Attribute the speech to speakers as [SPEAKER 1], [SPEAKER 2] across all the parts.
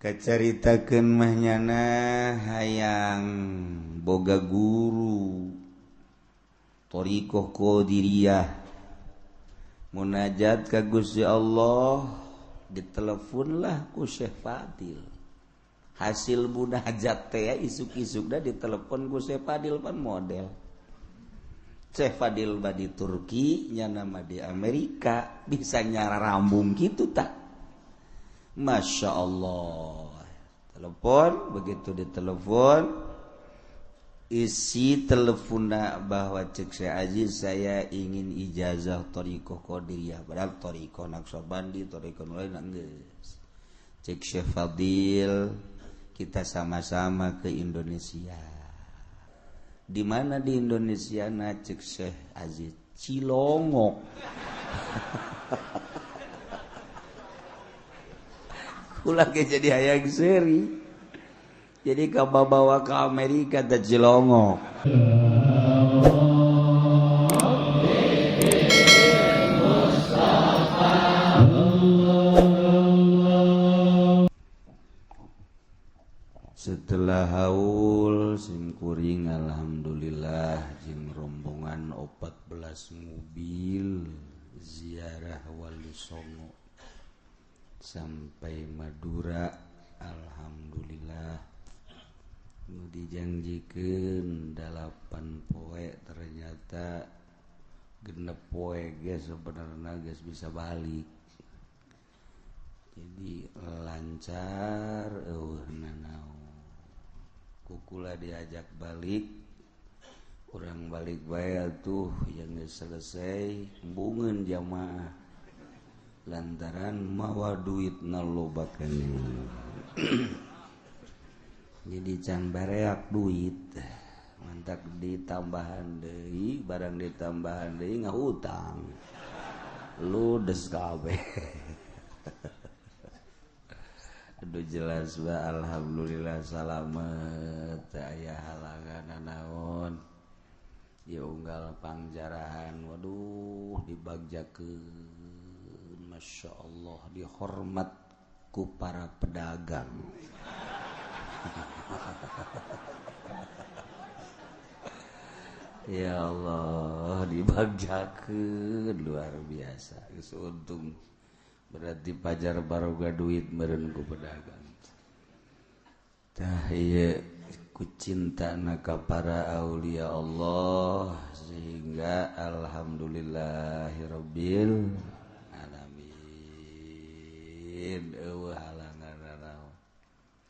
[SPEAKER 1] Kacaritakeun mah nyana hayang boga guru thariqah Qadiriyah munajat ka Gusti Allah, diteleponlah ku Syekh Fadil. Hasil munajat teh isuk-isuk dah ditelepon ku Syekh Fadil pan model. Syekh Fadil mah di Turki, nyana mah di Amerika, bisa nyara rambung gitu tak. Masya Allah. Telepon, begitu ditelepon, isi teleponnya bahwa cek Syekh Aziz saya ingin ijazah thariqah Qadiriyah, padahal thariqah Naqsyabandi, thariqah lain geus. Cek Syekh Fadil, kita sama-sama ke Indonesia. Di mana di Indonesia? Na cek Syekh Aziz, Cilongok. Ulah ge jadi hayang seri. Jadi kabawa ke Amerika teh Cilongok. Setelah haul simkuring alhamdulillah jeung rombongan 14 mobil ziarah Wali Songo sampai Madura. Alhamdulillah nu dijanjikeun 8 poe ternyata 6 poe ge sebenarnya geus bisa balik. Jadi lancar eueuh nanaon. Kukula diajak balik, urang balik bae atuh yang geus selesai embungeun jamaah lantaran mawa duitna loba keneh. Jadi can bareak duit, mantak ditambahan deui, barang ditambahan deui ngahutang. Ludes kabeh. Aduh jelas ba alhamdulillah salamet aya halangan naon. Ya unggal pangjarahan, waduh dibagjakeun. Masya Allah dihormat ku para pedagang. Ya Allah dibagjakeun luar biasa. Geus untung berarti pajar baroga duit meureun ku pedagang. Tah ieu ku cintana ka para aulia Allah sehingga alhamdulillahirabbil alamin. Eueuh halangan naon.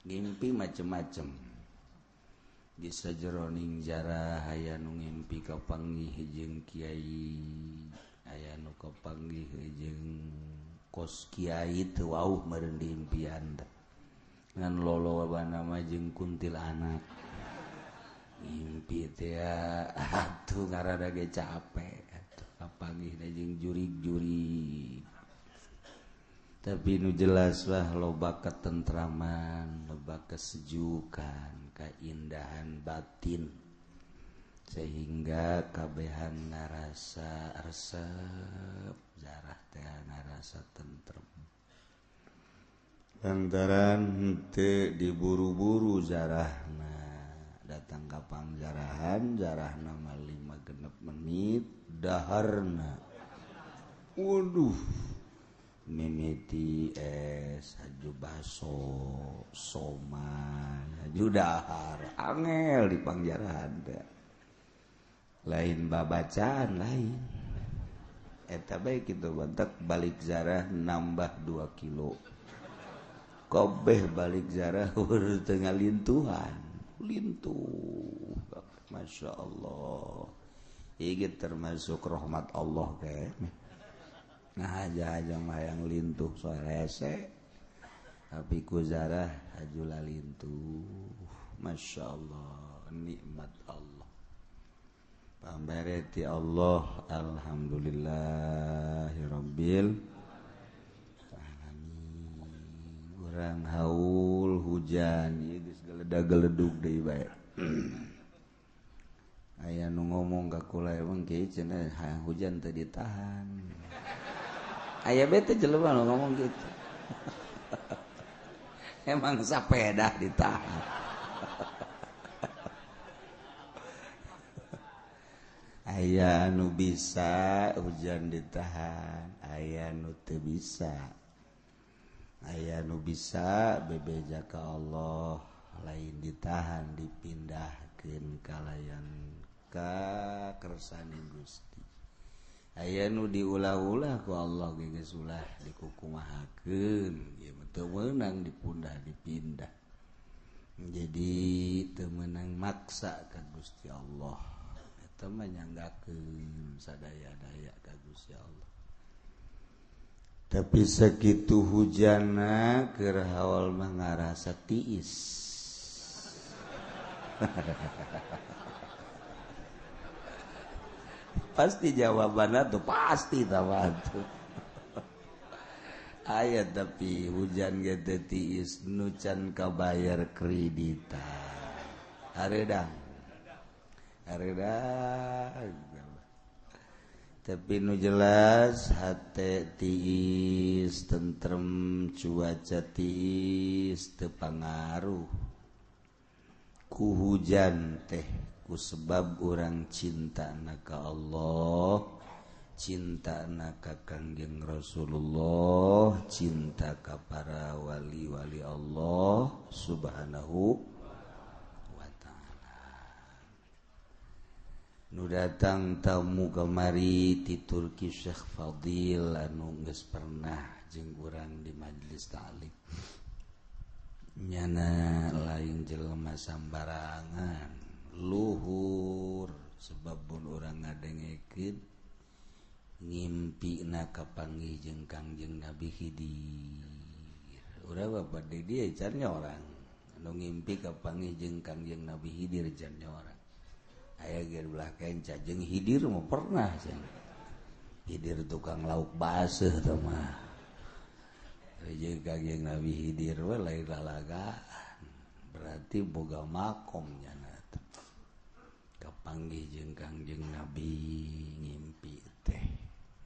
[SPEAKER 1] Ngimpi macem-macem. Di sajeroning jarah aya nu ngimpi kapanggih jeung kiai, aya nu kapanggih jeung kos kiai teu wauh meureun di impian teh. Ngan lolobana mah jeung kuntilanak. Ngimpi teh atuh ngarada ge capek atuh kapanggih jeung jurig-jurig. Tapi nu jelas wah loba ketentraman, loba kesejukan, keindahan batin sehingga kabehan ngarasa resep, zarah teh ngarasa tentrem. Lantaran henteu diburu-buru zarahna, datang ka pangjarahan, zarahna mah 5-6 menit daharna. Waduh, mimiti es haju baso somai haju dahar angel di pangjarahan teh. Lain babacaan lain eta bae kitu bantak balik zarah nambah 2 kilo kabeh balik zarah teu ngalintuhan lintuh. Masya Allah ieu termasuk rahmat Allah ke. Nah aja-aja mah yang lintuh soal rese tapi ku zarah hajula lintuh. Masya Allah nikmat Allah pambareti Allah. Alhamdulillahirabbil alamin. Urang haul hujan ieu geus geledag-geledug deui bae. Aya nu ngomong ka kula emang kieu cenah hujan teu ditahan. Aya bete jelema nu ngomong gitu. Emang sepeda ditahan. Aya nu bisa hujan ditahan, aya nu teu bisa. Aya nu bisa bebeja ka Allah lain ditahan dipindahkeun kalayan ka kersane Gusti. Aya nu diulah-ulah ku Allah geus ulah dikukumahakeun, ieu mah teu meunang dipundah dipindah. Jadi teu meunang maksa ka Gusti Allah. Menyanggakeun sadaya-daya ka Gusti Allah. Tapi sakitu hujana keur haul mah ngarasa tiis. Pasti jawabanna tuh pasti tah tuh. Aya tapi hujan ge teu tiis nu can kabayar kreditan. Hareudang. Tapi nu jelas hate tiis tentrem cuaca tiis teu pangaruh ku hujan teh ku sebab urang cinta na ka Allah, cinta na ka Kangjeng Rasulullah, cinta ka para wali-wali Allah Subhanahu. Nu datang tamu kamari ti Turki Syekh Fadil anu geus pernah jeung urang di majelis ta'lim. Nyana lain jelema sambarangan, luhur sebab mun urang ngadengekeun ngimpina kapanggih jeung Kangjeng Nabi Khidir. Urang bapak di dieu can orang anu ngimpi kapanggih jeung Kangjeng Nabi Khidir can orang. Aya ge belah kenca jeung Hidir mah pernah cenah. Hidir tukang lauk baseuh teh mah. Jeung Kangjeng Nabi Hidir we lain lalagaan. Berarti boga makom nyana teh. Kapanggih jeung Kangjeng Nabi ngimpi teh.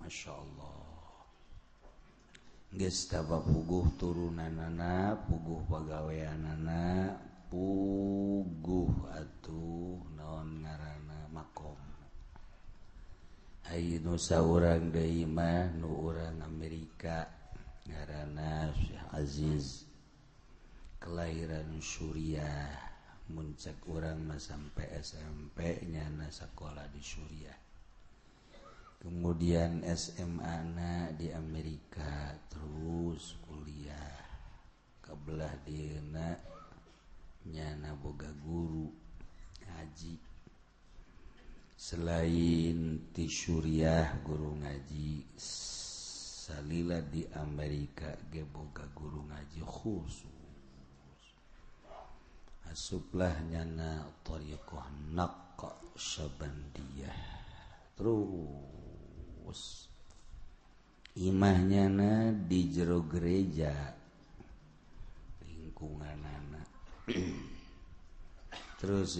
[SPEAKER 1] Masyaallah. Geus taba puguh turunanana, puguh pagaweanana, puguh atuh naon ngaranna makom. Ai nu saurang deui mah nu urang Amerika ngaranna Syekh Aziz, kelahiran Suriah, mun cek urang mah sampai SMP nyana sakola di Suriah. Kemudian SMA na di Amerika, terus kuliah kabelah dieuna nyana boga guru ngaji. Selain ti Suriah guru ngaji, salila di Amerika ge boga guru ngaji khusus. Asuplah nyana thariqah Naqsyabandiyah. Terus imah nyana di jero gereja lingkunganana. Terus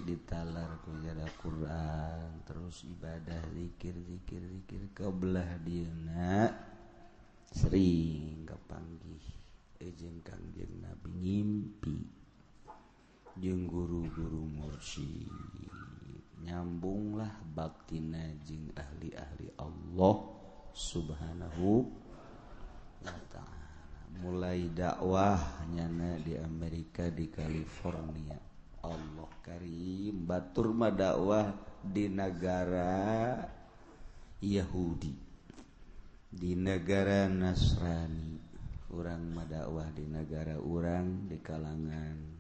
[SPEAKER 1] ditalar ku jada Quran, terus ibadah zikir zikir zikir kebelah dieuna sering kapanggih jeung Kangjeng Nabi ngimpi jeung guru-guru mursyid. Nyambunglah baktina jeung ahli-ahli Allah Subhanahu wa ta'ala. Mulai dakwah nyana di Amerika, di California. Allah karim, batur mah dakwah di negara Yahudi, di negara Nasrani. Urang mah dakwah di negara urang, di kalangan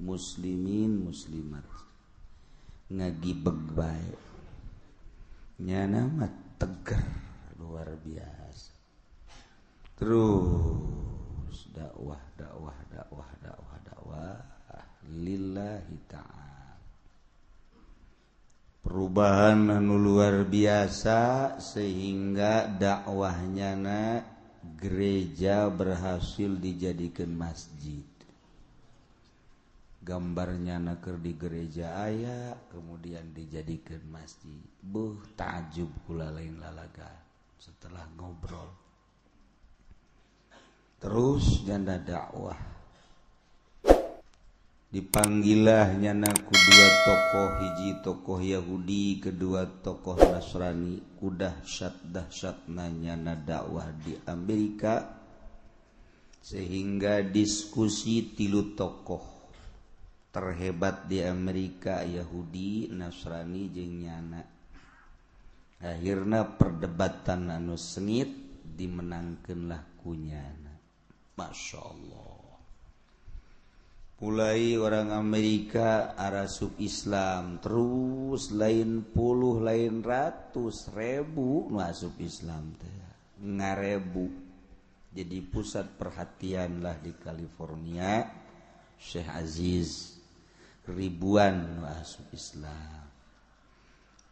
[SPEAKER 1] muslimin muslimat. Ngagibeg bae. Nyana mah tegar luar biasa. Terus dakwah dakwah dakwah dakwah dakwah lillahi ta'ala. Perubahan anu luar biasa sehingga dakwahnya na gereja berhasil dijadikan masjid. Gambarnya naker di gereja aya kemudian dijadikan masjid. Buh takjub kula lain lalaga setelah ngobrol. Terus janda dakwah Dipanggillah nyana ku dua tokoh, hiji tokoh Yahudi, kedua tokoh Nasrani. Ku dahsyat-dahsyatna nyana dakwah di Amerika sehingga diskusi tilu tokoh terhebat di Amerika, Yahudi, Nasrani jeung nyana. Akhirna perdebatan anu sengit dimenangkeunlah ku nyana. Masya Allah, mulai orang Amerika arasup Islam terus, lain puluh, lain ratus ribu masuk Islam teh, ngarebu. Jadi pusat perhatian lah di California Syekh Aziz, ribuan masuk Islam.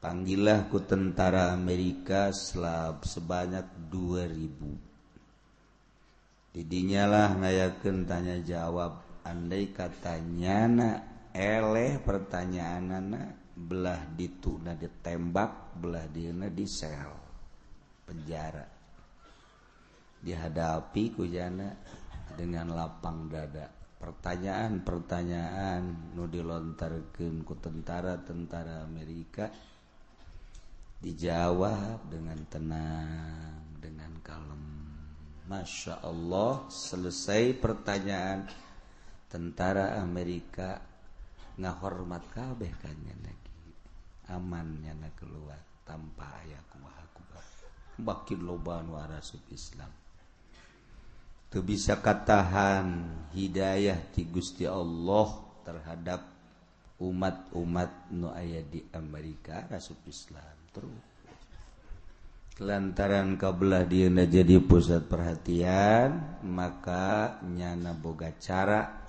[SPEAKER 1] Panggillah ku tentara Amerika selab sebanyak 2000. Didinya lah ngayakeun tanya jawab. Andai katanya na eleh pertanyaan, belah dituna ditembak, belah dieuna di sel penjara. Dihadapi ku nyana dengan lapang dada. Pertanyaan-pertanyaan nu dilontarkeun ku tentara-tentara Amerika dijawab dengan tenang, dengan kalem. Masya Allah, selesai pertanyaan, tentara Amerika ngahormat kabeh ka nyana lagi. Aman nyana keluar tanpa aya kumaha-kumaha. Makin loba nu arasup Islam. Teu bisa katahan hidayah ti Gusti Allah terhadap umat-umat nu aya di Amerika asup Islam terus. Lantaran kabelah dieuna jadi pusat perhatian, maka nyana boga cara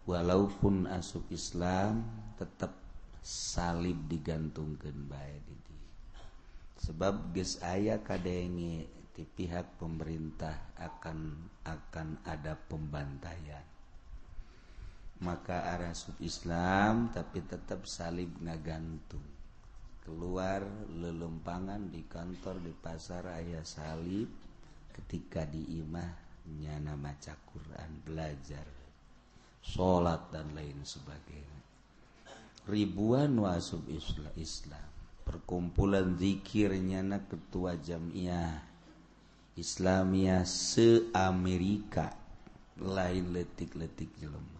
[SPEAKER 1] walaupun asup Islam tetap salib digantungkeun bae di dieu. Sebab geus aya kadenge ti pihak pemerintah akan ada pembantaian. Maka arasup Islam tapi tetap salib ngagantung. Keluar lelempangan di kantor, di pasar aya salib, ketika di imah nyana maca Quran, belajar, salat dan lain sebagainya. Ribuan asup Islam. Perkumpulan zikir nyana ketua jamiah Islamiyah se-Amerika, lain letik-letik jelema.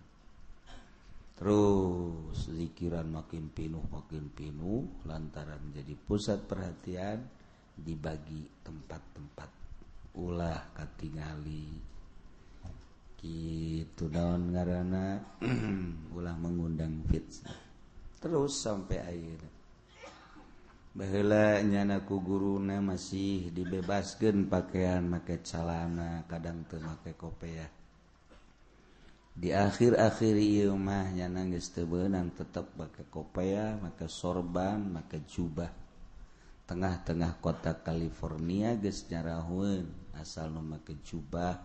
[SPEAKER 1] Terus zikiran makin pinuh lantaran jadi pusat perhatian, dibagi tempat-tempat ulah katingali kitu naon ngaranna ulah mengundang fitnah. Terus sampai akhirnya baheula nyana ku guruna masih dibebaskeun pakaian, make calana, kadang teu make kopeah. Di akhir-akhir ieu mah nyana geus teu beunang, tetep make kopeah, make sorban, make jubah. Tengah-tengah kota California geus nyarahueun asal nu make jubah,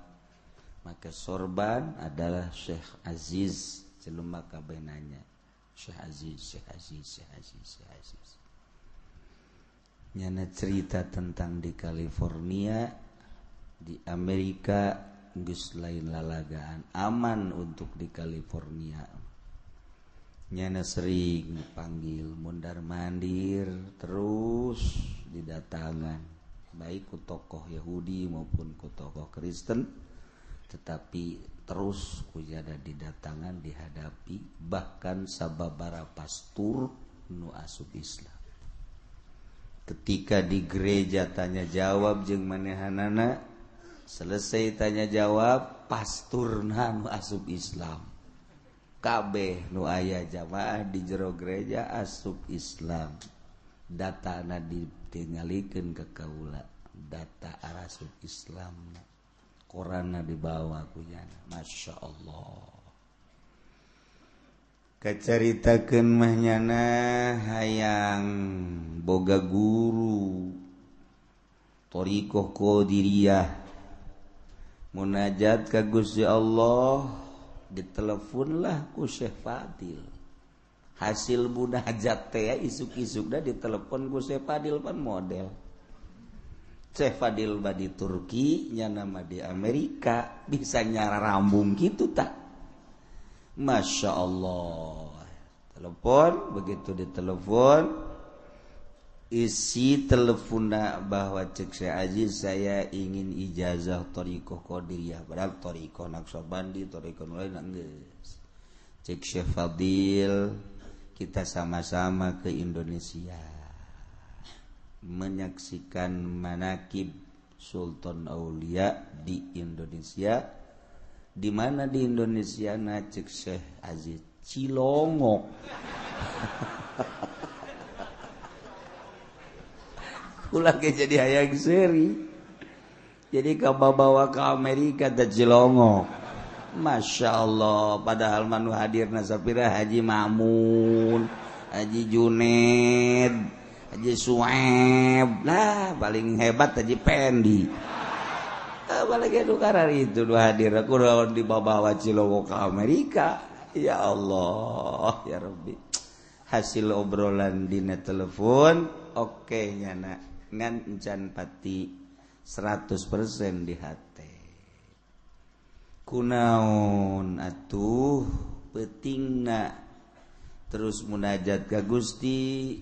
[SPEAKER 1] make sorban adalah Syekh Aziz. Jelema kabeh nanya, Syekh Aziz, Syekh Aziz, Syekh Aziz, Syekh Aziz. Nyana cerita tentang di California, di Amerika geus lain lalagaan, aman untuk di California. Nyana sering dipanggil mundar mandir terus didatangan baik ku tokoh Yahudi maupun ku tokoh Kristen, tetapi terus ku nyana didatangan, dihadapi, bahkan sababara pastur nu asup Islam. Ketika di gereja tanya jawab jeung manehanana, selesai tanya jawab pasturna nu asup Islam. Kabeh nu aya jamaah di jero gereja asup Islam. Datana ditinggalikeun ke kaula, data arasup Islam. Korana dibawa ku nyana. Masya Allah. Kacaritakeun mah nyana hayang boga guru thariqah Qadiriyah, munajat ka Gusti Allah, diteleponlah ku Syekh Fadil. Hasil munajat teh isuk-isukna ditelepon ku Syekh Fadil, pan model Syekh Fadil mah di Turki, nyana mah di Amerika, bisa nyara rambung gitu tak. Masya Allah. Telepon, begitu ditelepon isi teleponnya bahwa cek Syekh Aziz saya ingin ijazah thariqah Qadiriyah, padahal thariqah Naqsyabandi, thariqah lain geus. Cek Syekh Fadil, kita sama-sama ke Indonesia menyaksikan manakib Sultan Aulia di Indonesia. Di mana di Indonesia na cek Syekh Aziz? Cilongok. Kula ge jadi hayang seuri. Jadi kabawa ke Amerika teh Cilongok. Masya Allah, padahal manu hadirna sapira Haji Mamun, Haji Juned, Haji Sueb, lah paling hebat Haji Pendi. Apalagi karar itu dua hadir aku dibawa Cilongok ke Amerika. Ya Allah, ya Rabbi. Hasil obrolan dina telepon, oke nyana ngan encan pati 100% di hati. Kunaon atuh peutingna terus munajat ka Gusti,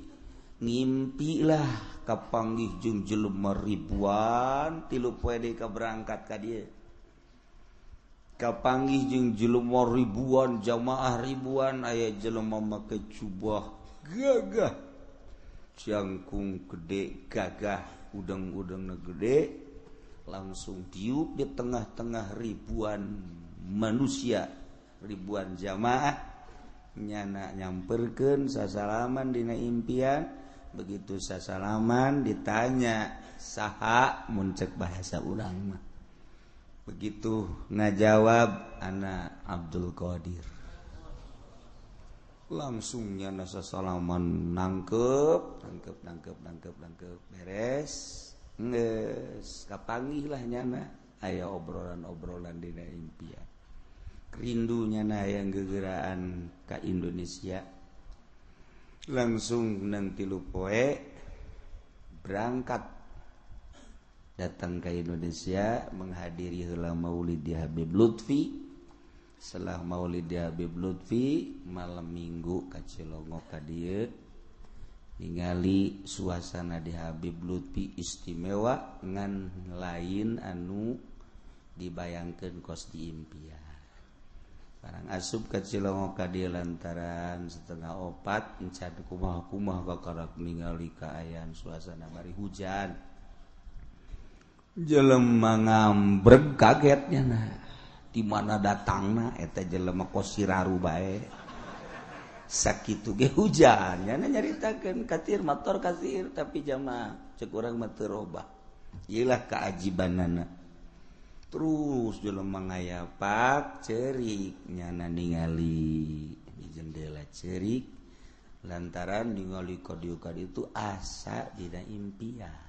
[SPEAKER 1] ngimpilah kapanggih jeung jelema ribuan 3 poe deui ka berangkat ka dieu. Kapanggih jeung jelema ribuan, jamaah ribuan, aya jelema make jubah gagah, jangkung gede gagah, udeng-udengna gede, langsung diuk di tengah-tengah ribuan manusia, ribuan jamaah, nyana nyamperkeun sasalaman dina impian. Begitu sasalaman ditanya saha, mun cek bahasa urang mah. Begitu ngajawab ana Abdul Qadir. Langsung nyana sasalaman nangkep, nangkep, nangkep, nangkep, nangkep, beres. Geus kapanggih lah nyana aya obrolan-obrolan dina impian. Rindu nyana hayang gegeraan ka Indonesia. Langsung nang 3 poe berangkat datang ke Indonesia menghadiri heula maulid di Habib Lutfi. Setelah maulid di Habib Lutfi malam Minggu ka Cilongok ka dieu ningali suasana di Habib Lutfi istimewa ngan lain anu dibayangkeun kos di impian. Barang asup ka Cilongok ka dieu lantaran 3:30 encan kumaha-kumaha kakarak ningali kaayaan suasana bari hujan. Jelema ngambreg kagetnya nah. Di mana datangna eta jelema kos siraru bae. Sakitu ge hujan nya nyaritakeun katir motor kasir tapi jamaah cek urang mah teu robah. Ieu lah keajibanana. Terus jelema ngayapak cerik nyana ningali di jendela cerik lantaran ningali ka dieu ka ditu asa dina impian.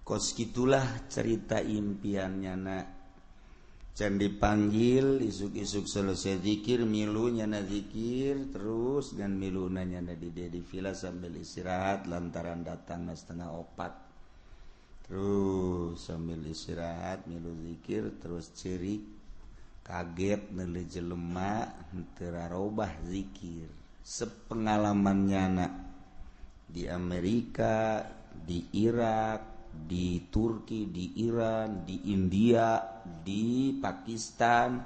[SPEAKER 1] Kos gitulah cerita impian nyana. Can dipanggil isuk-isuk selesai zikir milu nyana zikir terus dan milu nyana di dia di villa sambil istirahat lantaran datang 3:30. Terus sambil istirahat milu zikir terus cerik kaget neuleuh jelema teu rarobah zikir. Sepengalaman nyana di Amerika, di Irak, di Turki, di Iran, di India, di Pakistan,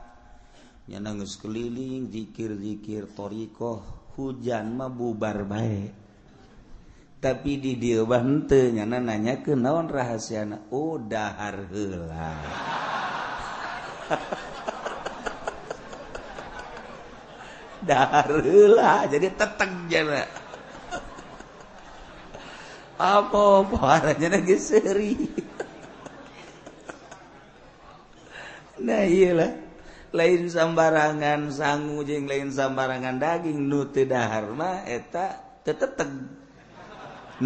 [SPEAKER 1] nyana geus keliling zikir-zikir thariqah, hujan mah bubar bae. Tapi di dieu mah henteu, nyana nanyakeun naon rahasiana? Oh, dahar heula. Dahar heula, jadi teteg jana. Apa poharanya lagi seri. Nah iyalah, lain sambarangan sangu jeung lain sambarangan daging nu teu dahar mah eta teu teteg.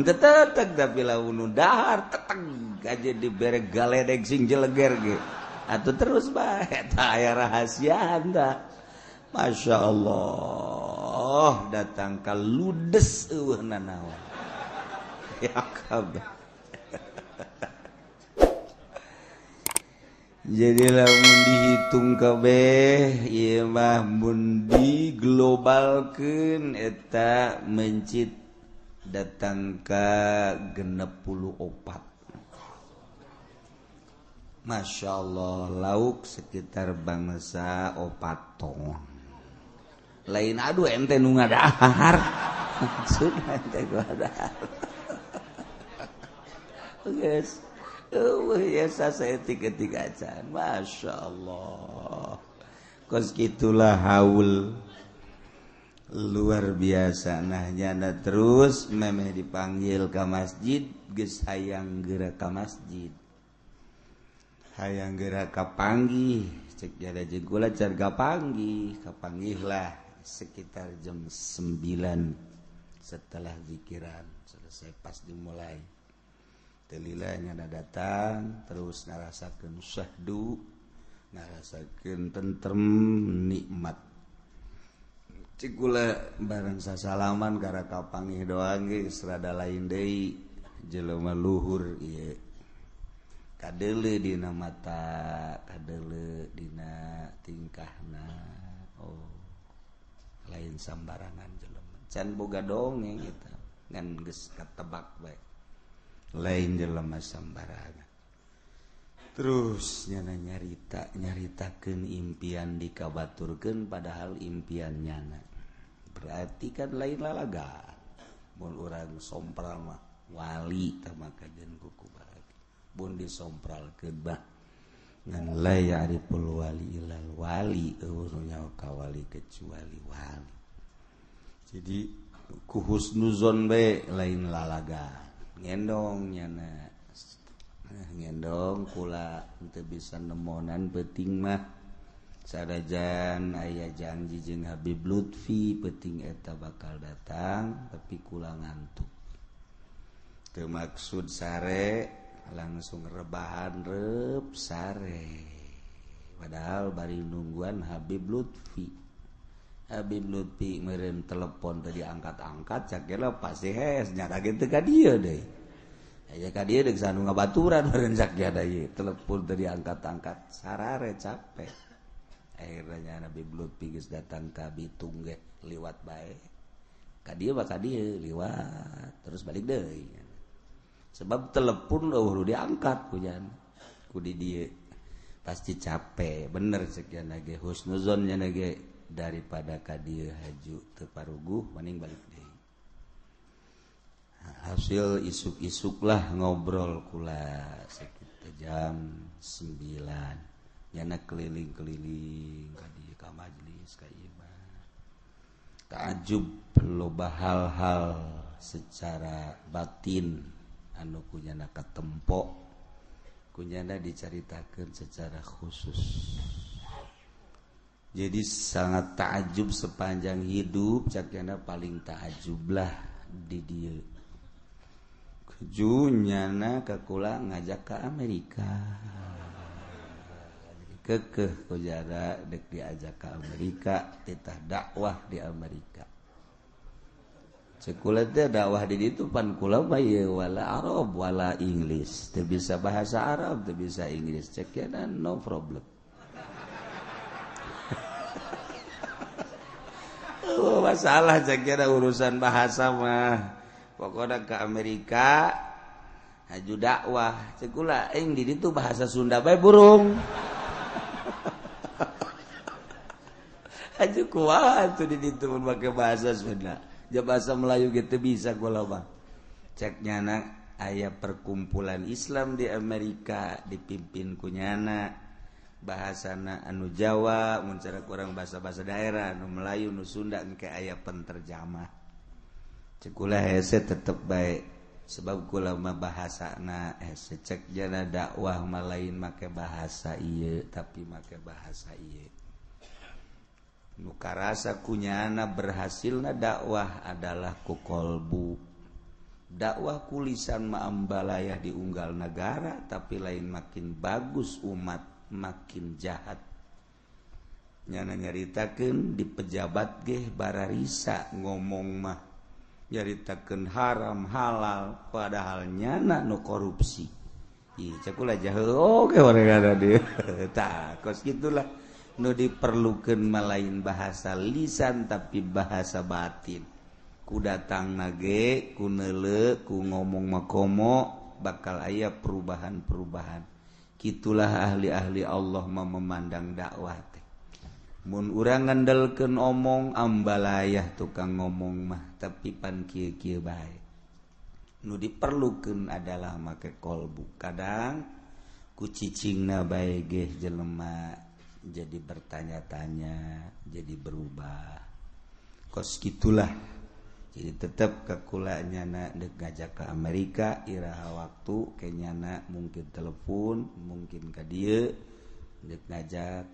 [SPEAKER 1] Teu teteg tapi lamun nu dahar teteg aja dibere galedeg sing jeleger ge. Atuh terus bae eta aya rahasia tah. Masya Allah, datang ka ludes eueuh nanaon. Ya kabeh. Jadi lamun dihitung kabeh ieu Ieu mah mun diglobalkeun eta mencit datang ka 64. Masya Allah, lauk sekitar bangsa 4 ton. Lain, aduh, ente nu ngadahar, sudah ente ngadahar. Guys, oh ya, saya tiga acan. Masya Allah, kos gitulah haul luar biasa. Nah, nyana terus memeh dipanggil ke masjid geus hayang geura ka masjid, hayang geura kapanggih. Cek jada jeung kula car kapanggih. Kapanggih lah sekitar jam 9 setelah zikiran selesai, pas dimulai. Teu lila nyana datang, terus ngarasakeun syahdu, ngarasakeun tentrem, nikmat. Cik kula bareng sasalaman gara kapanggih doang geus rada lain deui jelema luhur ieu. Kadeuleu dina mata, kadeuleu dina tingkahna. Oh, lain sambarangan jelema. Can boga dongeng eta, ngan geus katebak bae. Lain jelema sambarangan. Terus nyana nyarita, nyaritakeun impian dikabaturkeun, padahal impian nyana berarti kan lain lalaga. Mun urang sompral mah wali tah maka jeung kuku baragi mun disompralkeun bah, ngan la ya'riful wali ilal wali, euweuh nu nyaho ka wali kecuali wali. Jadi ku husnuzon bae lain lalaga. Ngendong nyana, ngendong kula teu bisa nemonan peuting mah. Sanajan aya janji jeung Habib Lutfi peuting eta bakal datang, tapi kula ngantuk. Teu maksud sare, langsung rebahan, rep sare, padahal bari nungguan Habib Lutfi. Habib Lutfi meureun telepon tadi angkat-angkat, cak pasti hes nyata gitu ka dieu deui. Aya ka dieu deuk sanu ngabaturan meureun cak ieu telepon tadi angkat-angkat, sarare capek. Akhirnya Habib Lutfi geus datang ka Bitung ge liwat bae ka dieu mah, ka dieu liwat terus balik deui, sebab telepon euweuh diangkat ku jan ku di dieu, pasti capek bener. Sekian lagi husnuzon nya ge, daripada ka dieu haju teu paruguh, mending balik deui. Hasil isuk-isuk lah ngobrol kula sekitar jam 9, nyana keliling-keliling ka dieu, ka majlis, ka imah. Takjub loba hal-hal secara batin anu kunyana katempo, kunyana dicaritakeun secara khusus. Jadi sangat takjub sepanjang hidup, cak nyana paling takjub lah di dieu. Nyana ka kula ngajak ke Amerika, kekeh kujara dek diajak ke Amerika, titah dakwah di Amerika. Cek kula teh dakwah di ditu pan kula mah ieu wala Arab wala Inggris, teu bisa bahasa Arab, teu bisa Inggris. Cek no problem. Oh, masalah cek urusan bahasa mah, pokoknya ke Amerika haju dakwah. Cek kula aing di ditu bahasa Sunda bae burung. Haju kuat tuh di ditu mun make bahasa Sunda. Ja bahasa Melayu gitu bisa kula mah. Cek nyana aya perkumpulan Islam di Amerika dipimpin ku nyana, bahasana anu Jawa mun cara kurang bahasa-bahasa daerah anu Melayu, nu Sunda, engke aya penterjemah. Cek kula hese tetep bae, sebab kula mah bahasana hese. Cek jana dakwah mah lain make bahasa ieu, tapi make bahasa ieu. Nu karasa kunyana berhasilna dakwah adalah ku kolbu. Dakwah ku lisan mah ambalayah di unggal negara, tapi lain makin bagus umat makin jahat. Nyana nyaritakeun di pejabat ge bararisa ngomong mah, nyaritakeun haram halal, padahal nyana nu korupsi. Ih, cek kula jahe oge warga dieu. Tah, kos gitulah. Nu diperlukeun mah lain bahasa lisan tapi bahasa batin. Ku datang nage, ku neuleu, ku ngomong makomo bakal aya perubahan-perubahan. Kitulah ahli-ahli Allah memandang dakwah teh. Mun urang ngandelkeun omong ambalayah tukang ngomong mah tapi pan kieu-kieu bae. Nu diperlukeun adalah make kolbu. Kadang ku cicingna bae ge jelema jadi bertanya-tanya, jadi berubah. Kos gitulah. Jadi tetap kekula nyana dek ngajak ke Amerika iraha waktu ke nyana mungkin telepon, mungkin ka dieu dek ngajak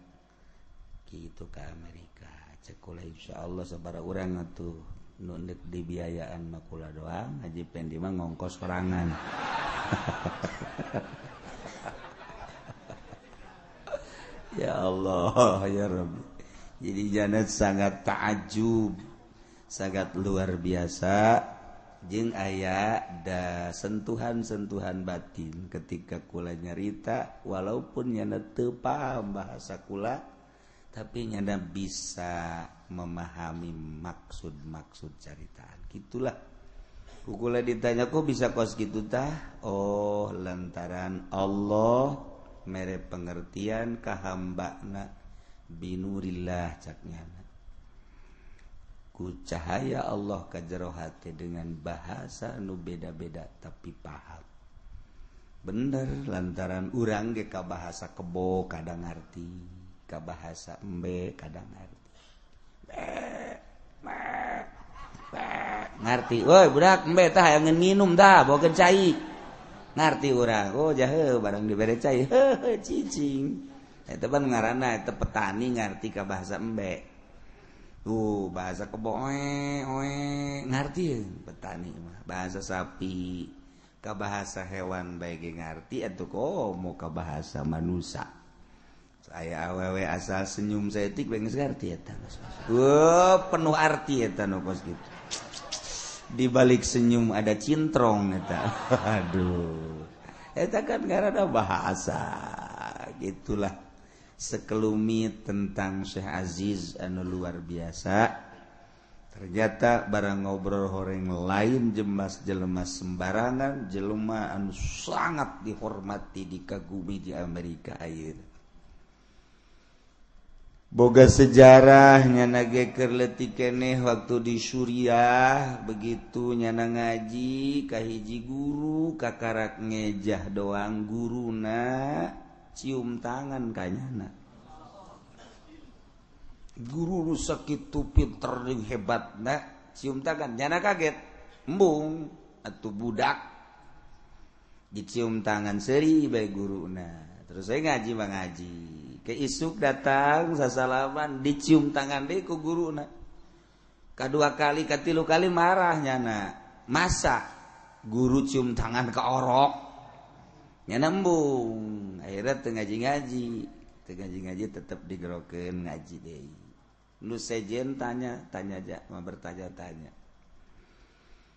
[SPEAKER 1] gitu ke Amerika. Cek kula insyaallah sabaraha urang atuh nu dek dibiayaan mah kula doang, Haji Pendi mah ngongkos sorangan. Ya Allah ya Rabbi. Jadi janat sangat ta'ajub, sangat luar biasa jeung aya da sentuhan-sentuhan batin ketika kula nyarita walaupun nyana teu paham bahasa kula tapi nyana bisa memahami maksud-maksud caritaan. Gitulah. Ku kula ditanya kok bisa kos gitu tah? Oh, lantaran Allah mere pengertian ka hambana binurillah cak nyana. Ku cahaya Allah ka jero hate dengan bahasa nu beda-beda tapi paham. Bener lantaran urang ge ka bahasa kebo kadang ngarti, ka bahasa embe kadang ngarti. Be, me, be, ngarti. Woi budak embe tah hayang nginum tah bawakeun cai. Ngarti urang, oh jahe barang dibere cai, heuh cicing. Eta pan ngaranna eta petani ngarti ka bahasa embe. Tuh bahasa kebo oe oe ngarti petani mah. Bahasa sapi ka bahasa hewan bae ge ngarti atuh komo ka bahasa manusia. Saya awewe asal senyum saeutik bae geus ngarti eta. Weuh penuh arti eta nu kos kitu. Di balik senyum ada cintrong eta. Aduh. Eta kan ngaranna bahasa. Gitulah sekelumit tentang Syekh Aziz anu luar biasa. Ternyata barang ngobrol horeng lain jemas jelema sembarangan, jelema anu sangat dihormati, dikagumi di Amerika ayeuna. Boga sejarah nyana ge keur leutik keneh waktu di Suriah begitu nyana ngaji ka hiji guru kakarak ngejah doang guruna cium tangan ka nyana. Guru nu sakitu pinter jeung hebatna cium tangan nyana kaget embung atuh budak dicium tangan seuri bae guruna. Terus saya ngaji mah ngaji. Ke isuk datang sasalaman dicium tangan deui ku guruna. Kadua kali katilu kali marah nyana. Masa guru cium tangan ka orok? Nyana embung. Akhirnya teu ngaji-ngaji. Teu ngaji-ngaji tetep digerokeun ngaji deui. Nu sejen tanya, tanya aja, mah bertanya-tanya.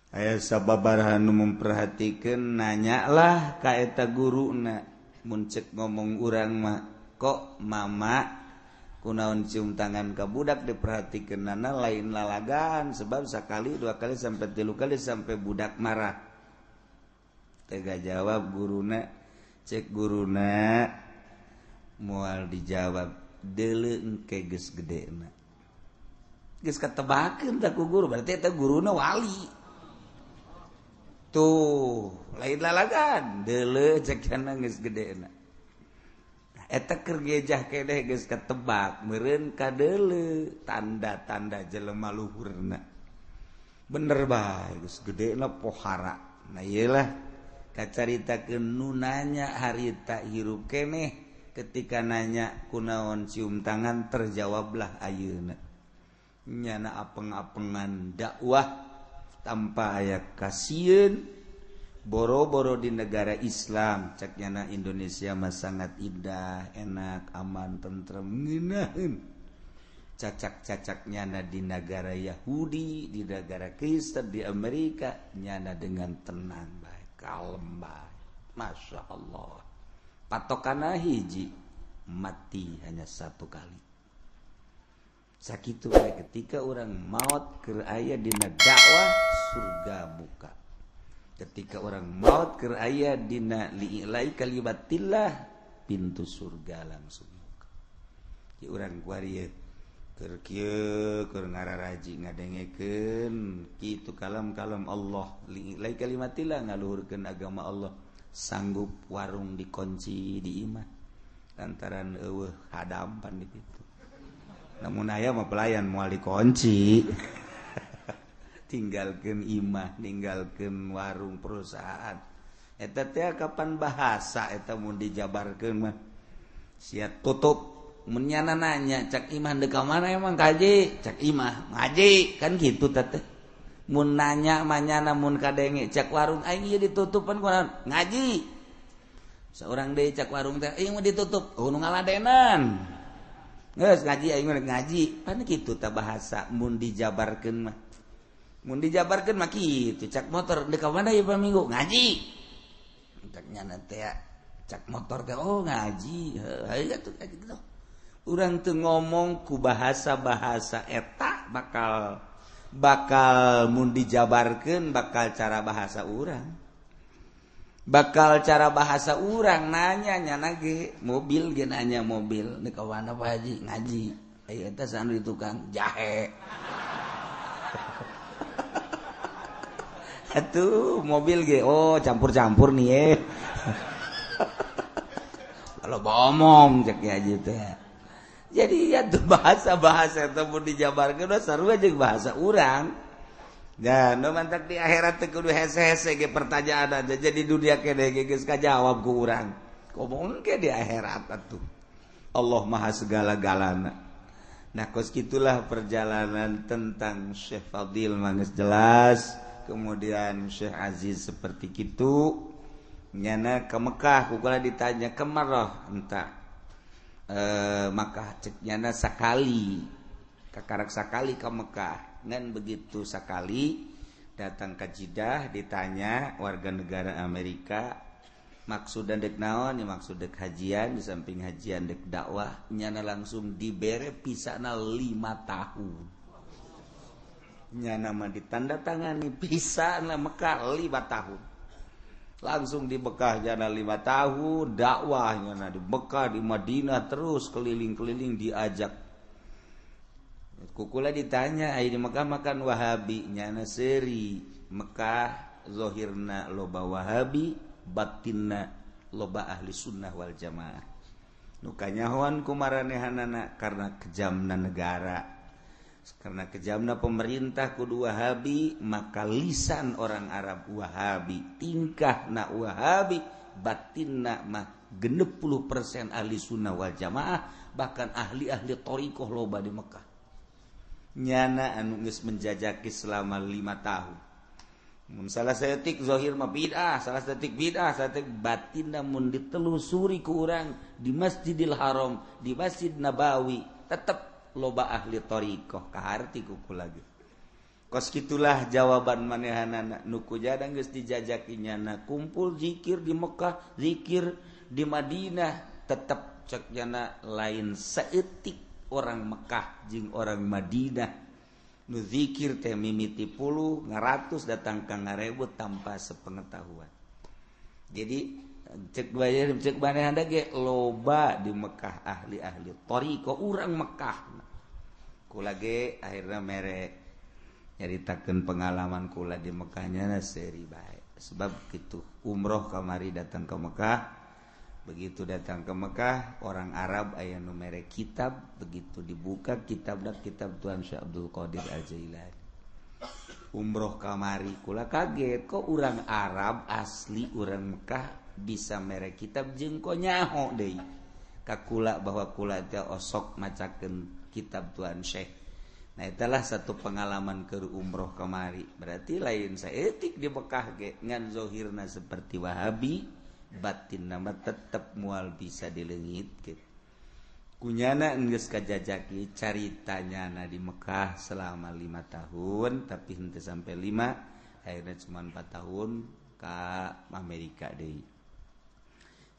[SPEAKER 1] Aya sababaraha nu memperhatikeun nanyalah ka eta guruna. Mun cek ngomong urang mah kok mama kunaon cium tangan ka budak diperhatikeun nana lain lalagan sebab sakali dua kali sampai tilu kali sampai budak marah. Tega jawab guruna, cek guruna moal dijawab deuleu engke geus gedena. Geus katebakeun tah ku guru berarti eta guruna wali. Tuh lain lalagan deuleu cek cenah geus gedena. Eta keur gejah keneh geus ketebak meureun kadeuleu tanda-tanda jelema luhurna. Bener bae geus gedena pohara. Nah ieu lah kacaritakeun nu nanya harita hirup keneh ketika nanya kunaon cium tangan terjawablah ayeuna. Nyana apeng-apengan dakwah tanpa aya kasieun boro-boro di negara Islam cek nyana Indonesia mah sangat indah, enak, aman, tentrem, ngeunaheun. Cacak-cacak nyana di negara Yahudi, di negara Kristen, di Amerika nyana dengan tenang bae, kalem bae. Masya Allah. Patokana hiji, mati hanya satu kali. Sakitu bae ketika orang maut keur aya dina dakwah, surga buka. Ketika orang maut keur aya dina li'ila'i kalimatillah, pintu surga langsung buka. Ki urang kuari keur kieu, keur ngararaji ngadengekeun kitu kalam-kalam Allah, li'ila'i kalimatillah, ngaluhurkeun agama Allah, sanggup warung dikunci di imah lantaran eueuh hadampan di ditu. Namun aya mah pelayan moal dikunci. Tinggalkeun imah, ninggalkeun warung, perusahaan eta teh. Kapan bahasa eta mun dijabarkeun mah sia tutup. Mun nyana nanya, "Cak imah deuk ka mana emang kaji?" Cak imah, "Ngaji." Kan gitu teh mun nanya mah nyana, mun kadenge, "Cak warung aing ieu ditutupan kunaon?" "Ngaji." Seorang deui, "Cak warung teh aing mah ditutup." "Oh, nu ngaladenan." "Geus ngaji aing mah, ngaji." Pan kitu tah bahasa mun dijabarkeun mah. Mun dijabarkeun mah kitu. "Cak motor deuk ka mana ieu minggu?" "Ngaji." Cak nyana teh, cak motor teh, "Oh, ngaji." Heuh atuh ngaji gitu. Urang teu ngomong ku bahasa-bahasa eta bakal bakal mun dijabarkeun bakal cara bahasa urang, bakal cara bahasa urang nanya nyana ge mobil ge nanya mobil, "Deuk ka mana, Pak Haji?" "Ngaji." Aya eta sanu di tukang jahe atuh mobil ge, "Oh, campur-campur nih ye." Kalau ngomong cek haji teh. Jadi ya tuh bahasa-bahasa itu pun dijabarkeun sarua jeung bahasa urang. Dan nu mantak di akhirat teh kudu hese-hese ge pertanyaan aja. Jadi dunia kene ge geus kajawab ku urang. Komo ke di akhirat atuh. Allah Maha segala-galana. Nah, kos gitulah perjalanan tentang Syekh Fadil mangges jelas. Kemudian Syekh Aziz seperti gitu. Nyana ke Mekah, kukula ditanya ke marah entah Makkah, cek nyana sakali, kakarak sakali ke Mekah. Ngan begitu sekali datang ke Jeddah, ditanya warga negara Amerika, maksud dan dek naon ya? Maksud dek hajian, di samping hajian dek dakwah. Nyana langsung dibere pisana 5 tahun. Nyana mah ditanda tangani pisana Mekah 5 tahun. Langsung di Mekah nyana 5 tahun dakwah. Nyana di Mekah, di Madinah, terus keliling-keliling diajak. Kukula ditanya, "Ai di Mekah makan Wahabi?" Nyana seri, "Mekah zohirna loba Wahabi, batinna loba ahli sunnah wal jamaah." Nu kanyahoan ku maranehanana karena kejamna negara, karena kejamna pemerintah kudu Wahabi, maka lisan orang Arab Wahabi, tingkah na Wahabi, batinna mah 60% ahli sunnah wal jamaah, bahkan ahli-ahli thoriqoh loba di Mekah. Nyana anu geus menjajaki selama 5 tahun. Mun salah saeutik zahir mah bid'ah, salah saeutik bid'ah, saeutik batin, mun ditelusuri ku urang di Masjidil Haram, di Masjid Nabawi, tetep loba ahli thoriqoh, kaharti kuku lagi. Kos gitulah jawaban manehanana nu ku jadang geus dijajaki nyana kumpul zikir di Mekah, zikir di Madinah, tetep cek nyana lain saeutik orang Mekah jeung orang Madinah nu zikir teh mimiti puluh ngaratus datang ka ngarebu tanpa sepengetahuan. Jadi cek bayar cek manehna ge loba di Mekah ahli-ahli thoriqoh urang Mekah. Kula ge akhirnya mere nyaritakeun pengalaman kula di Mekahnya seri bae. Sebab gitu umroh kamari datang ke Mekah, begitu datang ke Mekah orang Arab aya nu mere kitab, begitu dibuka kitab dak kitab Tuan Syekh Abdul Qadir Al-Jailani. Umroh kamari kula kaget, kok orang Arab asli orang Mekah bisa mere kitab jeung kok nyaho deui ka kula bahwa kula teh osok macakeun kitab Tuan Syekh. Nah, itulah satu pengalaman ke umroh kemari. Berarti lain saeutik di Mekah ge, ngan zohirna seperti Wahabi, batin nama tetep mual bisa dileungitkeun. Kunyana geus kajajaki caritanya na di Mekah selama 5 tahun, tapi henteu sampai 5, akhirnya cuma 4 tahun ke Amerika deui.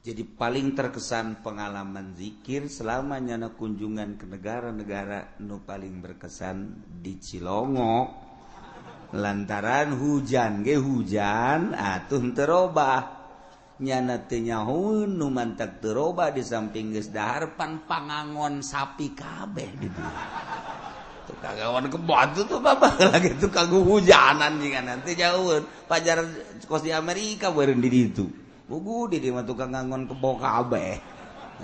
[SPEAKER 1] Jadi paling terkesan pengalaman zikir selama nyana kunjungan ke negara-negara nu paling berkesan di Cilongok, lantaran hujan ge hujan atuh teu robah. Nyana teu nyahoeun nu mantak teu robah, di samping geus dahar pan pangangon sapi kabeh di dieu. Tukang angon kebo tuh bapak lagi tukang hujanan jika nanti jauh pajar kos di Amerika beureun di ditu. Bugu di dieu mah tukang ngangon kebo kabeh.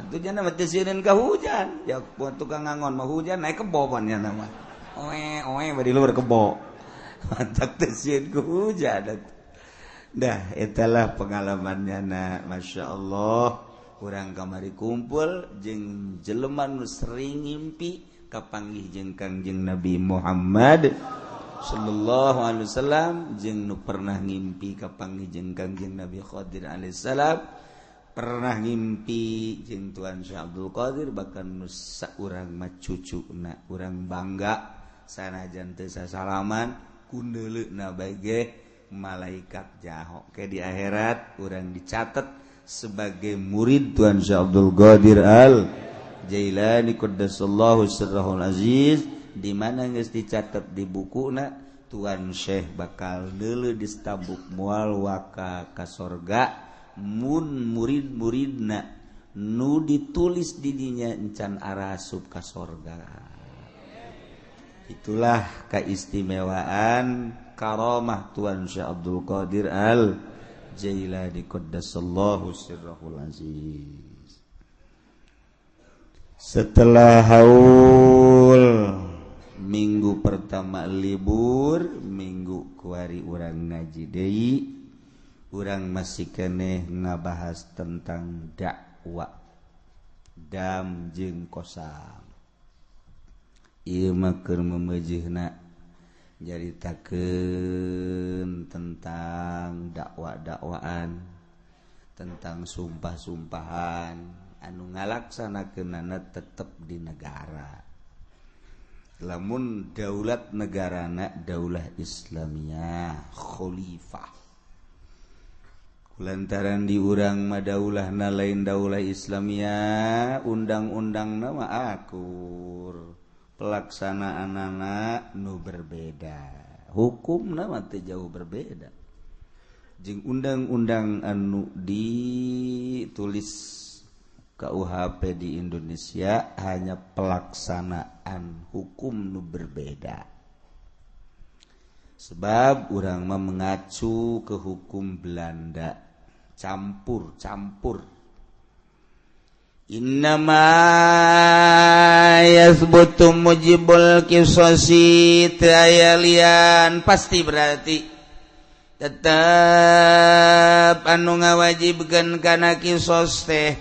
[SPEAKER 1] Itu jana mah teu sieun ka hujan. Ya tukang ngangon mah hujan naik kebo pan nya mah. Oe oe bari luar kebo. Mantak teu sieun ku hujan. Dah itulah pengalamannya na, Masya Allah. Urang kamari kumpul jeung jelema nu sering ngimpi kapanggih jeung Kangjeng Nabi Muhammad sallallahu alaihi wasallam, jeung nu pernah ngimpi kapanggih jeung Kangjeng Nabi Khadir alaihissalam, pernah ngimpi jeung Tuan Syekh Abdul Qadir, bahkan nu saurang mah cucuna. Urang bangga sanajan teu sasalaman, kundeleuna bae ge malaikat jaho ke di akhirat urang dicatat sebagai murid Tuan Syekh Abdul Qadir Al Jailani qaddasallahu sirrahul aziz, di mana geus dicatat di bukuna Tuan Syekh bakal deuleu di stabuk, moal waka ka sorga mun murid-muridna nu ditulis di dinya encan arasup ka sorga. Itulah keistimewaan karomah Tuan Syekh Abdul Qadir Al Jailani qaddasallahu sirrahul aziz. Setelah haul minggu pertama libur, minggu kuari urang ngaji deui. Urang masih keneh ngabahas tentang dakwah dam jeung kosam. Ieu mah keur memejihna nyaritakeun tentang dakwah-dakwaan, tentang sumpah-sumpahan anu ngalaksanakeunana tetep di negara, lamun daulat negarana daulah Islamiyah khalifah. Lantaran di urang mah daulahna lain daulah Islamiyah, undang-undang nama akur, pelaksanaan anak nu berbeda, hukum nama teu jauh berbeda jeung undang-undang anu ditulis KUHP di Indonesia, hanya pelaksanaan hukum nu berbeda, sebab urang mah mengacu ke hukum Belanda campur-campur. Innama yatsbutu mujibul qisasi, teu aya lian, pasti berarti tetap anu ngawajibkeun kana kisos teh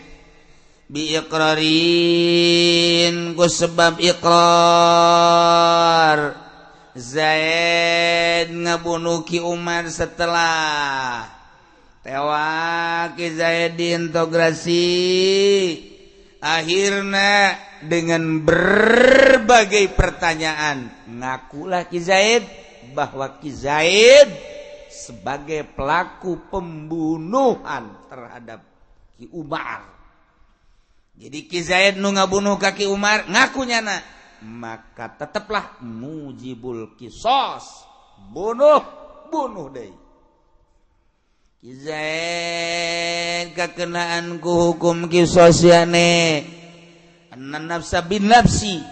[SPEAKER 1] bi iqrarin, ku sebab iqrar Zaid ngabunuh Ki Umar. Setelah tewak Ki Zaid diinterogasi, akhirnya dengan berbagai pertanyaan ngakulah Ki Zaid bahwa Ki Zaid sebagai pelaku pembunuhan terhadap Ki Umar. Jadi Ki Zaid nu ngabunuh ka Ki Umar ngaku nyana, maka tetaplah mujibul kisos, bunuh, bunuh deh Ki Zaid, kakenaan ku hukum kisos yane anna nafsa bin nafsi,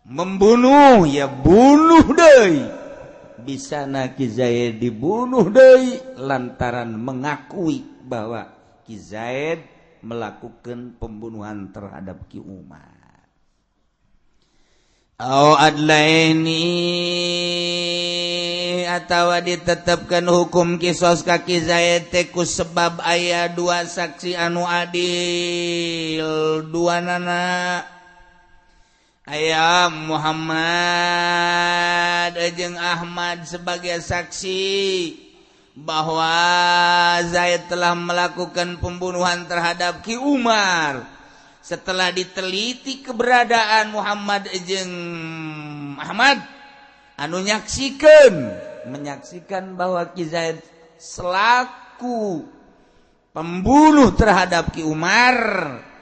[SPEAKER 1] membunuh ya bunuh deh. Bisa na Ki Zaid dibunuh deh lantaran mengakui bahwa Ki Zaid melakukan pembunuhan terhadap Ki Umar. Au adlaini, atawa ditetapkan hukum kisos ka Ki Zaid teh ku sebab aya dua saksi anu adil, dua nana aya Muhammad jeung Ahmad sebagai saksi bahwa Zaid telah melakukan pembunuhan terhadap Ki Umar. Setelah diteliti keberadaan Muhammad jeung Ahmad anu nyaksikan, menyaksikan bahwa Ki Zaid selaku pelaku pembunuhan terhadap Ki Umar, Pembunuh terhadap Ki Umar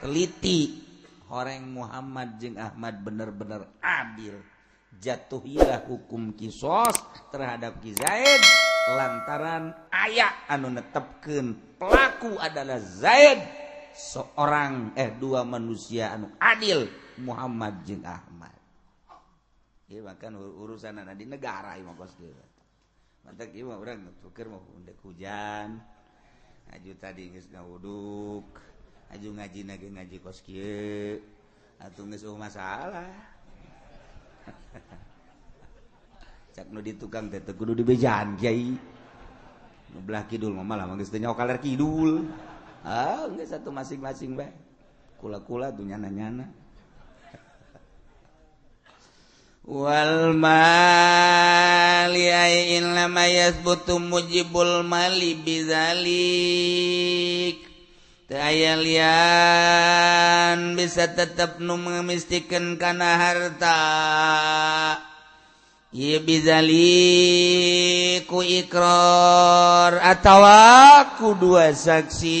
[SPEAKER 1] teliti horeng Muhammad jeung Ahmad bener-bener adil. Jatuhilah hukum kisos terhadap Ki Zaid lantaran aya anu netepkeun pelaku adalah Zaid, seorang dua manusia anu adil Muhammad jeung Ahmad. Ieu bahkan urusan di negara ieu mah kos kieu. Mantak ieu mah urang tuker mah undek hujan. Aju tadi geus ngawuduk, aju ngajina ge ngaji kos kieu. Atuh geus eueuh masalah. Cak nu di tukang teh kudu dibejaan kiai. Nu belah kidul mah malah geus teu nyaho kaler kidul. Ah geus satu masing-masing bae. Kula-kula tuh nyana-nyana. Wal mali ay inna yathbutu mujibul mali bizalik. Teu aya lian bisa tetep nu mistikeun kana harta. Ieu bizalik ku ikrar atawa ku dua saksi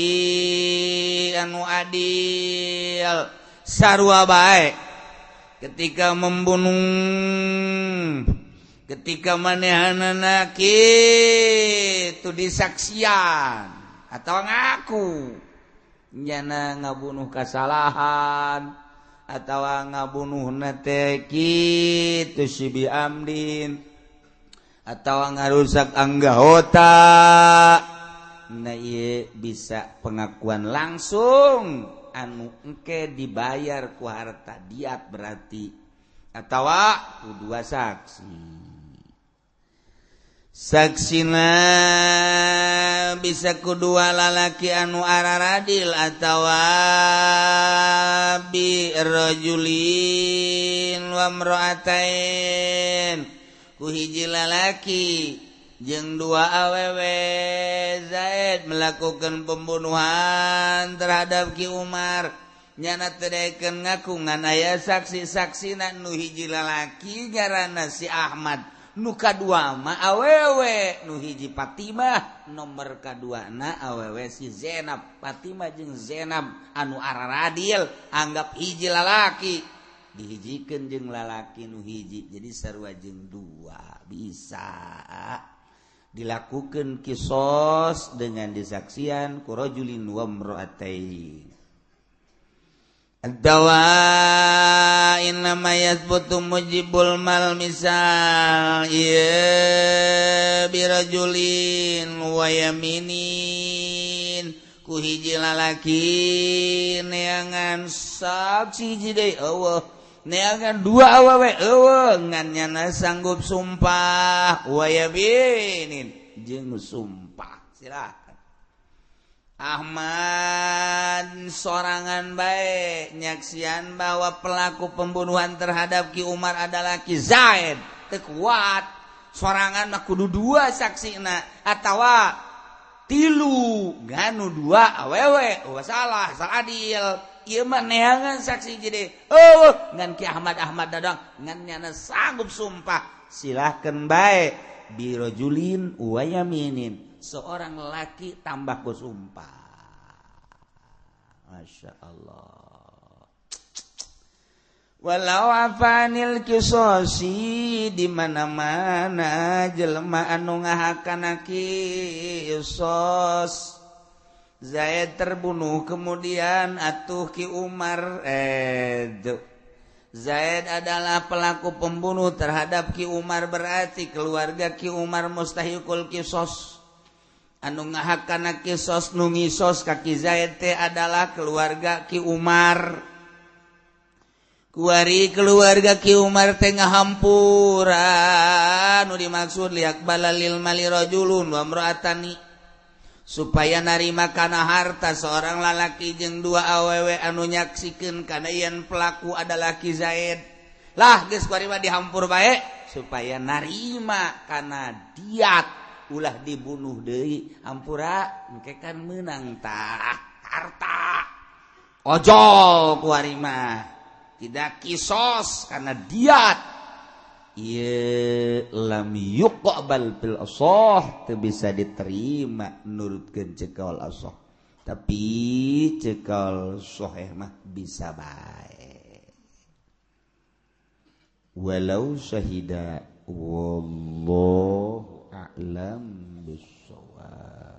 [SPEAKER 1] anu adil sarua bae. Ketika membunuh, ketika manehanana kitu disaksian atau ngaku nyana ngabunuh kasalahan atau ngabunuhna teh kitu si bi amdin atau ngarusak anggota. Nah ieu bisa pengakuan langsung anu engke dibayar ku harta diat berarti atawa ku dua saksi. Saksina bisa ku dua lalaki anu araradil atawa bi rajulin wa imra'atain, ku hiji lalaki jeung dua awewe. Zaid melakukan pembunuhan terhadap Ki Umar, nyana teu daekeun ngaku ngan aya saksi-saksina nu hiji lalaki ngaranna si Ahmad, nu kadua mah awewe, nu hiji Fatimah, nomor kaduana awewe si Zainab. Fatimah jeung Zainab anu araradil anggap hiji lalaki, dihijikeun jeung lalaki nu hiji, jadi sarua jeung dua bisa dilakukan kisos dengan disaksian ku rajulin wa imra'atain. Ad-dawa innama yathbutu mujibul mal misal ieu birajulin wa yaminin, ku hiji lalaki neangan saksi hiji deui eueuh, neangan dua awewe eueuh, ngan nyana sanggup sumpah wa yaminin jeung sumpah. Silakan Ahmad sorangan bae nyaksian bahwa pelaku pembunuhan terhadap Ki Umar adalah Ki Zaid. Teu kuat sorangan mah kudu dua saksina atawa tilu, nganu dua awewe oh salah, salah adil. Ieu mah neangan saksi jadi oh ngan Ki Ahmad Ahmad dadang ngan nyana sanggup sumpah. Silahkan bae birajulin wa yaminin, seorang laki tambah ku sumpah. Masya Allah. Walau afanil kisosi, di mana-mana jelema anu ngahakana kisos. Zaid terbunuh kemudian atuh Ki Umar Zaid adalah pelaku pembunuh terhadap Ki Umar, berarti keluarga Ki Umar mustahiqul kisos. Anu ngahakana kisos nu ngisos ka Ki Zaid teh adalah keluarga Ki Umar. Kuari keluarga Ki Umar teh ngahampura, nu dimaksud liaqbala lil mali rajulun wa imra'atani, supaya narima kana harta seorang lalaki jeung dua awewe anu nyaksikeun kana yen pelaku adalah Ki Zaid. Lah geus kuari mah dihampur bae supaya narima kana diat, ulah dibunuh deui, hampura engke kan meunang tah harta. Ojol kuari mah tidak kisos karena diat. Ieu lam yuqbal bil asah, teu bisa diterima nurutkeun cekal asah. Tapi cekal soheh mah bisa bae. Walau syahida, wallahu a'lam bissawab.